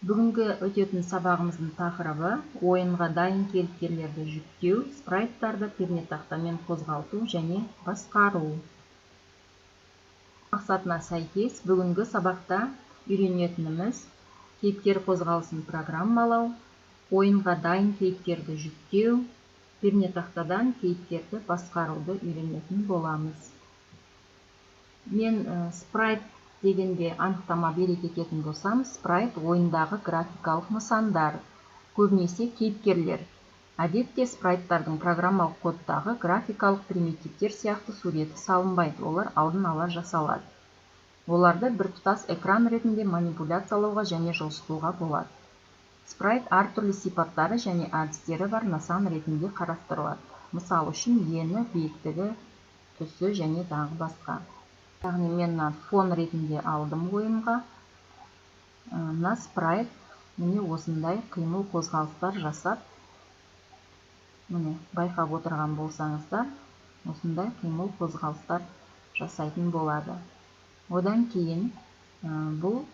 Бүгінгі өтетін сабағымыздың тақырыбы ойынға дайын кейіпкерлерді жүктеу, спрайттарды пернетақтамен қозғалту және басқару. Мақсатына сәйкес бүгінгі сабақта үйренетініміз кейіпкер қозғалысын программалау, ойынға дайын кейіпкерді жүктеу, пернетақтадан кейіпкерді басқаруды үйренетін боламыз. Мен спрайт дегенге анықтама бере кететін болсам, спрайт ойындағы графикалық нысандар, көбінесе кейіпкерлер. Әдетте спрайттардың программалық кодтағы графикалық примитивтер сияқты суреті салынбайды, олар алдын ала жасалады. Оларды біртұтас экран ретінде манипуляциялауға және жылжытуға болады. Спрайт әртүрлі сипаттары және әдістері бар нысан ретінде қарастырылады. Мысал үшін ені, биіктігі, түсі және тағы басқа. Яғни мен мына фон ретінде алдым ойынға. Мына спрайт міне осындай қимыл қозғалыстар жасап, міне байқап отырған болсаңыздар, осындай қимыл қозғалыстар жасайтын болады. Одан кейін бұл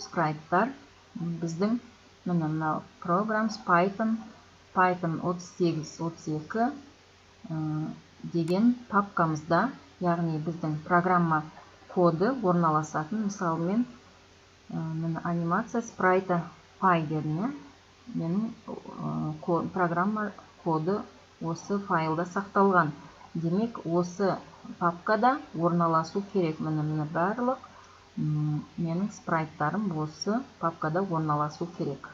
спрайттар біздің міне мынау Programs Python, Python 38-32 деген папкамызда, яғни біздің программа коды орналасатын, мысалы мен міне анимация спрайта пай дедім, иә? Менің программа коды осы файлда сақталған. Демек, осы папкада орналасу керек. Міне барлық менің спрайттарым осы папкада орналасу керек.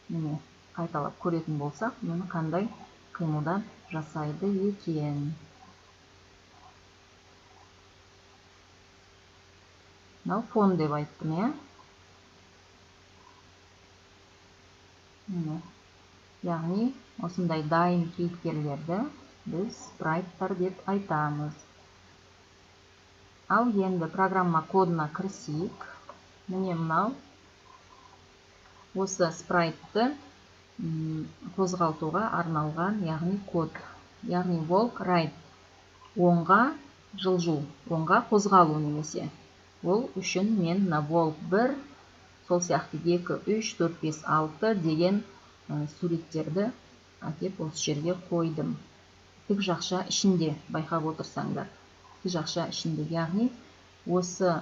Міне қайталап көретін болсақ, міне қандай қимылдар жасайды екен. Мынау фон деп айттым, иә? Міне. Яғни осындай дайын кейіпкерлерді біз спрайттар деп айтамыз. Ал енді программа кодына кірісейік. Міне мынау осы спрайтты қозғалтуға арналған, яғни код. Яғни walk right, оңға жылжу, оңға қозғалу немесе. Ол үшін мен мына walk 1, сол сияқты 2, 3, 4, 5, 6 деген суреттерді әкеп осы жерге қойдым. Тік жақша ішінде байқап отырсаңдар. Тік жақша ішінде, яғни осы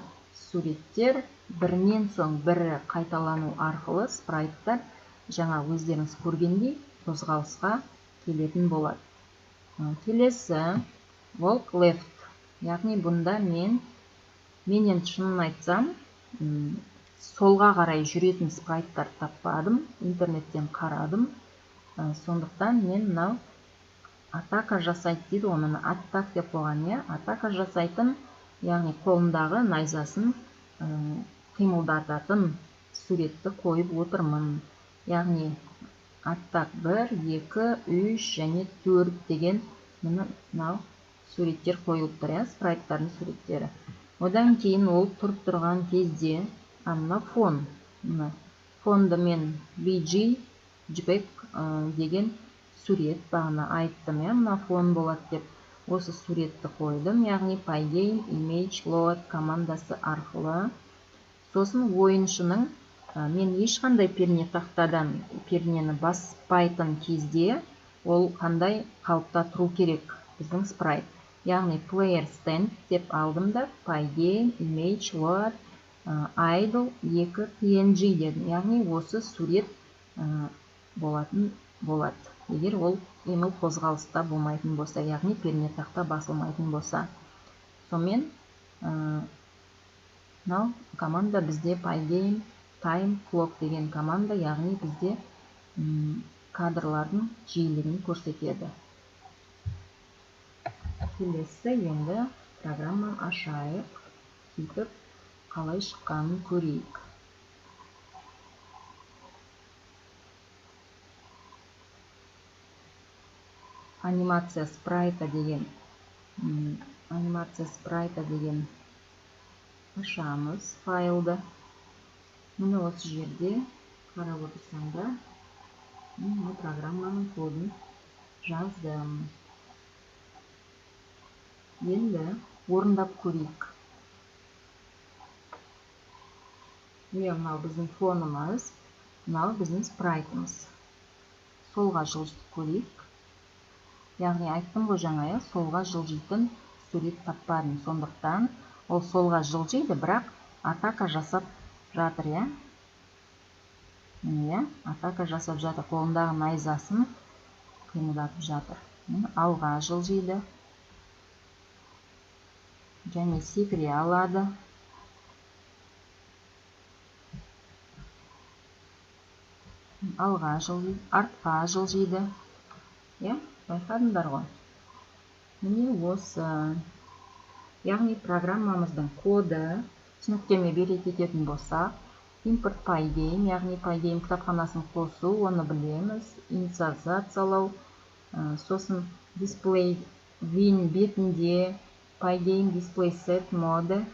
суреттер бірінен соң бірі қайталану арқылы спрайттар жаңа өздеріңіз көргендей қозғалысқа келетін болады. Келесі walk left, яғни бұнда мен енді шынын айтсам, солға қарай жүретін спрайттар таппадым, интернеттен қарадым. Сондықтан мен мынау атака жасайды дейді ғой, міне аттак деп қойған, иә? Атака жасайтын, яғни қолындағы найзасын қимылдататын суретті қойып отырмын. Яғни аттак 1, 2, 3 және 4 деген міне мынау суреттер қойылып тұр, иә, спрайттардың суреттері. Одан кейін ол тұрып тұрған кезде, мына фон, мына фонды мен BG JPEG деген сурет бағана айттым, иә, мына фон болады деп. Осы суретті қойдым, яғни Pygame Image Load командасы арқылы. Сосын ойыншының, мен ешқандай пернетақтадан пернені баспайтын кезде ол қандай қалыпта тұру керек біздің спрайт. Яғни player stand деп алдым да Pygame Image Load idle 2 PNG дедім. Яғни осы сурет болатын болады. Егер ол қимыл қозғалыста болмайтын болса, яғни пернетақта басылмайтын болса. Сонымен мынау команда бізде Pygame Time Clock деген команда, яғни бізде кадрлардың жиілігін көрсетеді. Келесі енді программа ашайық, сөйтіп қалай шыққанын көрейік. Анимация спрайта деген, анимация спрайта деген ашамыз файлды. Міне осы жерде қарап отырсаңдар, мен программаның кодын жаздым. Енді орындап көрейік. Міне, мынау біздің фонымыз, мынау біздің спрайтымыз. Солға жылжытып көрейік. Яғни айттым ғой жаңа, иә, солға жылжитын сурет таппадым. Сондықтан ол солға жылжиды, бірақ атака жасап жатыр, иә. Міне, атака жасап жатыр, қолындағы найзасын қимылдатып жатыр. Алға жылжиды және секіре алады. Алға жылжиды, артқа жылжиды. Иә, байқадыңдар ғой. Міне осы. Яғни программамыздың коды, түсініктеме бере кететін болсақ, import pygame, яғни pygame кітапханасын қосу, оны білеміз, инициализациялау, сосын display win бетінде pygame display set mode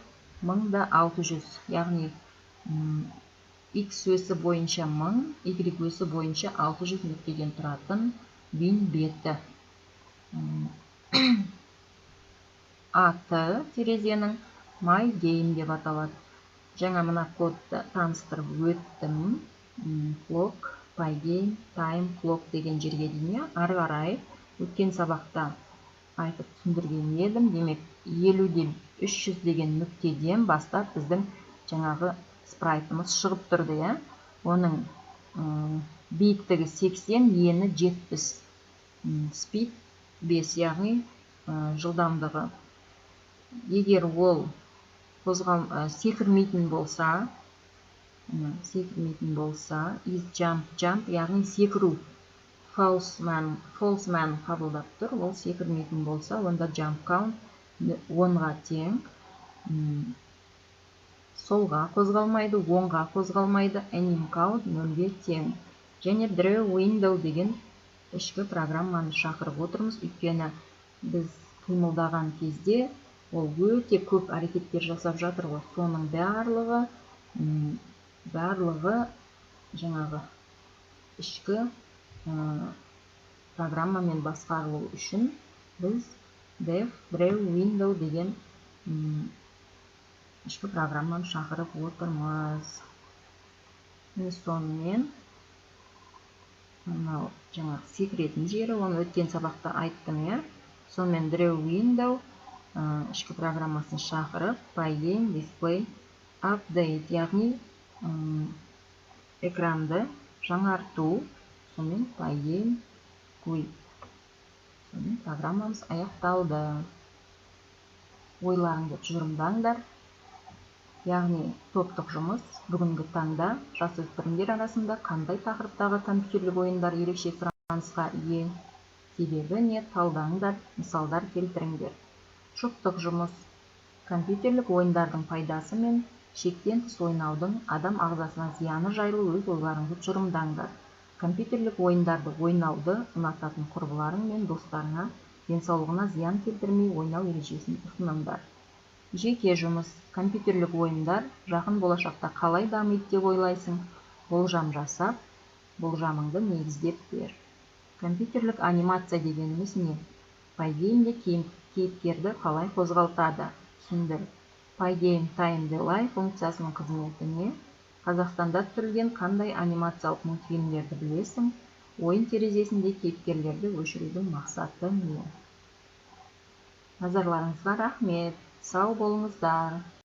1600, яғни x өсі бойынша 1000, y өсі бойынша 600 нүктеден тұратын win беті. Аты терезенің My Game деп аталады. Жаңа мына кодты таныстырып өттім. Clock, Pygame, Time, Clock деген жерге дейін. Ары қарай өткен сабақта айтып түсіндірген едім. Демек, 50-ден 300 деген нүктеден бастап біздің жаңағы спрайтымыз шығып тұрды, иә. Оның биіктігі 80, ені 70. Speed 5, яғни жылдамдығы. Егер ол секірмейтін болса, is jump jump, яғни секіру false мәнін қабылдап тұр, ол секірмейтін болса, онда jump count 10-ға тең, солға қозғалмайды, оңға қозғалмайды, anim count 0-ге тең. Және draw window деген ішкі программаны шақырып отырмыз, өйткені біз қимылдаған кезде ол өте көп әрекеттер жасап жатыр ғой. Соның барлығы жаңағы ішкі программамен басқарылу үшін біз def draw window деген ішкі программаны шақырып отырмыз. Сонымен мынау жаңағы секіретін жері, оны өткен сабақта айттым, иә. Сонымен draw window ішкі программасын шақырып pygame display update, яғни экранды жаңарту, сонымен pygame quit. Сонымен программамыз аяқталды. Ойларыңды тұжырымдаңдар. Яғни топтық жұмыс. Бүгінгі таңда жасөспірімдер арасында қандай тақырыптағы компьютерлік ойындар ерекше сұранысқа ие? Себебі не? Талдаңдар, мысалдар келтіріңдер. Жұптық жұмыс. Компьютерлік ойындардың пайдасы мен шектен тыс ойнаудың адам ағзасына зияны жайлы өз ойларыңды тұжырымдаңдар. Компьютерлік ойындарды ойнауды ұнататын құрбыларың мен достарыңа денсаулығына зиян келтірмей ойнау ережесін ұсыныңдар. Жеке жұмыс. Компьютерлік ойындар жақын болашақта қалай дамиды деп ойлайсың? Болжам жасап, болжамыңды негіздеп бер. Компьютерлік анимация дегеніміз не? Pygame-де кейіпкерді қалай қозғалтады? Түсіндір. Pygame Time Delay функциясының қызметі не? Қазақстанда түсірілген қандай анимациялық мультфильмдерді білесің? Ойын терезесінде кейіпкерлерді өшірудің мақсаты не? Назарларыңызға рахмет. Сау болыңыздар.